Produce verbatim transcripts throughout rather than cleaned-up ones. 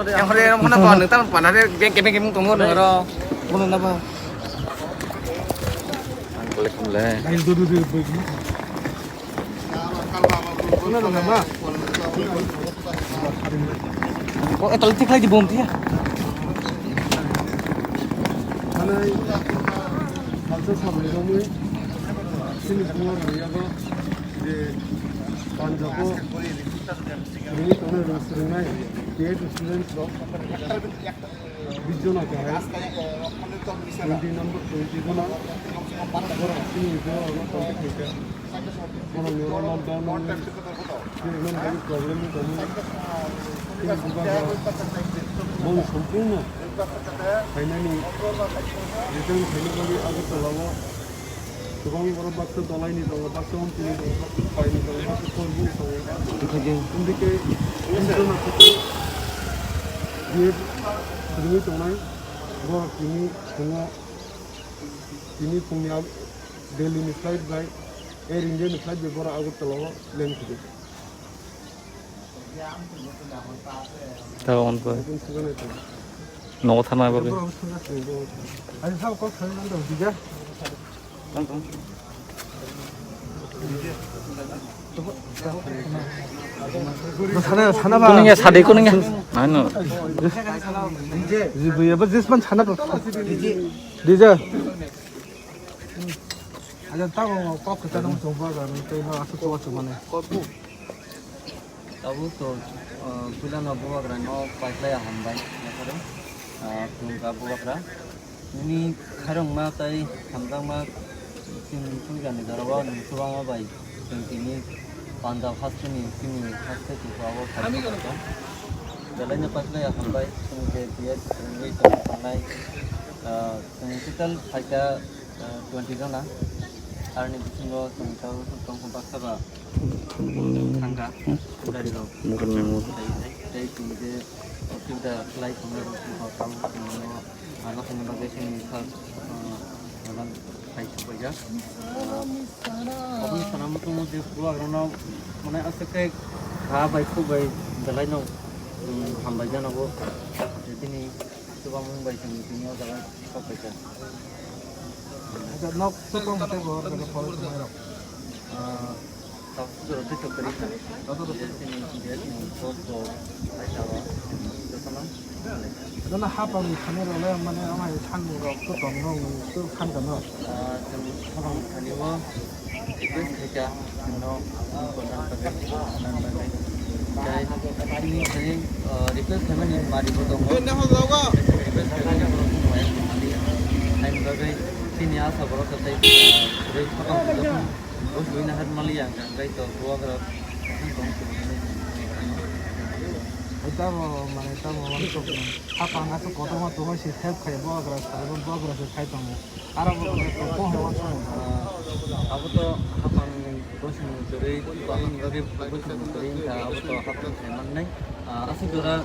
Yang hore yang mana kau nang tang panare beng kebeng kebeng tunggu nang ro. Mana napa? Ang boleh kemle. Oh, eh, tol tik lagi bom dia. Manai, salsa samni romwi, sini bunga rangyago, je, panjabo, rwngwi tongnai rwng swrwngnai, B Ed students rok. Bijona kahai. Twenty number, twenty guna. Borok chini borokno contact khaikha. Borok ni oro lockdown wngwi chini non bagwi problem wngwi tongo. Chini bubagra bon sompurno phainani return khaina bagwi Agartala o. Kwbang borok baksa dolaini tongo, baksa omtini tongo, baksa phaini tongo, baksa korbini tongo. Tei khe je. Hingke hingke na khe B Ed kwrwngwi tongnai borok tini phungo, tini phungni Delhi ni flight bai, Air India ni flight bai borok Agartala o land khaijak. Tei on khe nogo thangna bagwi. Sana, sana ba. Kuning ya, sadi kuning ya. Ano. Ji bu ya, ba jisman sana ba. D J. Aja tamo kok kita nang coba kan, tei no asuk coba coba ne. Tabuk to, ah, puilano bubagrano paikhlai hambai, nakharo, ah, khulumkha bubagra. Nini khairokma tei hamjakma chini puilani jorao nwng kwbangma bai chwng tini Punjab hasteni chini haste Tripurao phai tongkha. Belaino paikhlai hambai, chwng je B Ed wngwi tong tongnai, ah, chwng total phaikha, ah, twenty jona. Arni bisingo chwng tabuk tongkha baksa ba. Thangkha, gari rok. Tei, tei, tei chwng je, o, khe da khlai tongnai rok, o, tabuk chwng no, ano thangna bagwi chwng sal, o, madan khai thangpaijak. O, aboni sana muchungo je bubagrano, mane, aswk khe kha bai khuk bai belai no, um, hambai jano bo. Tini chubamung bai chwng tini o jaga sok paijak. Acha, nok se tong te bo, jaga phoro tongnai rok. Ah, Tok jora twi tok kwrwi kha. Joto rok. Chini India ni post bo hai sabo. Jotono. Jotono hapang ni thani role mane amai thang rok to tong no to khan tong no. Ah, chwng hapang ni thani o request khai kha no program bagwi nan bagwi. Jai chini thani, ah, request khai mani mari bo tongo. Request khai mani borok no hai thani. Hai bagwi chini asa borok sai, ah, roi hapang ni. Bo suina hat mali yang kan bai to buagra. Tamo mane tamo wang sok. Hapang aswk kotorma tongwi se help khai buagra sai buagra se khai tongo. Aro bo mane to ko hai wang sok. Abo to hapang ni bosong ni jori, hapang ni jori bosong ni jori ka abo to hapang khai man nai. Ah, aswk jora, ah,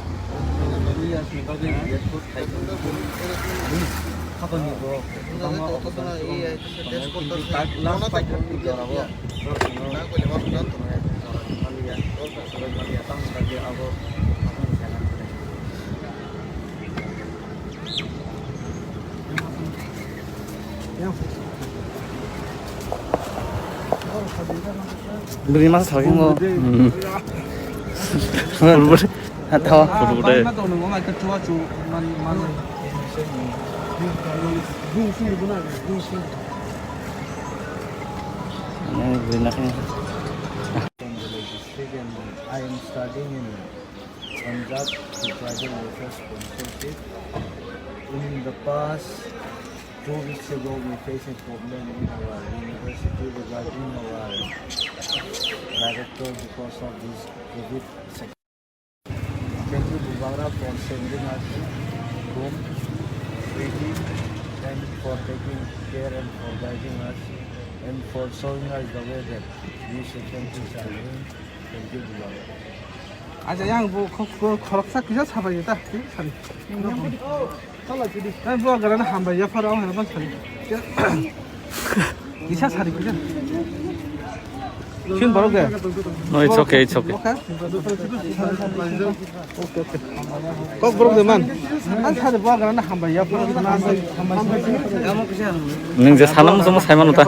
twi aswk bagwi airport khai tong. Ani hapang ni bo kwbangma opportunity on tongo, kintu tak last fight ni jora o, jora ni maliya, jora ni maliya, tamo bagwi abo hapang ni khai man nai. Bini masa salai mo. Hmm. Thawa. Bini. I am studying in Punjab Tribal Welfare Sponsorship. In the past two weeks ago, we faced a problem in our university regarding our director because of this covid second. Thank you, Bubagra, for sending us home freely and for taking care and for guiding us and for showing us the way that these things are doing. Thank you, Bubagra. Aja yang bo khoroksa kisa sabai ta, sari. Ang bo gara na hambai ya pharo ang hana ban sari. Kisa sari kisa. Sin borok de. No, it's okay, it's okay. Okay. Kok borok de man. Ang sari bo gara na hambai ya pharo na hambai. Nwng je sanam jamo saimano ta.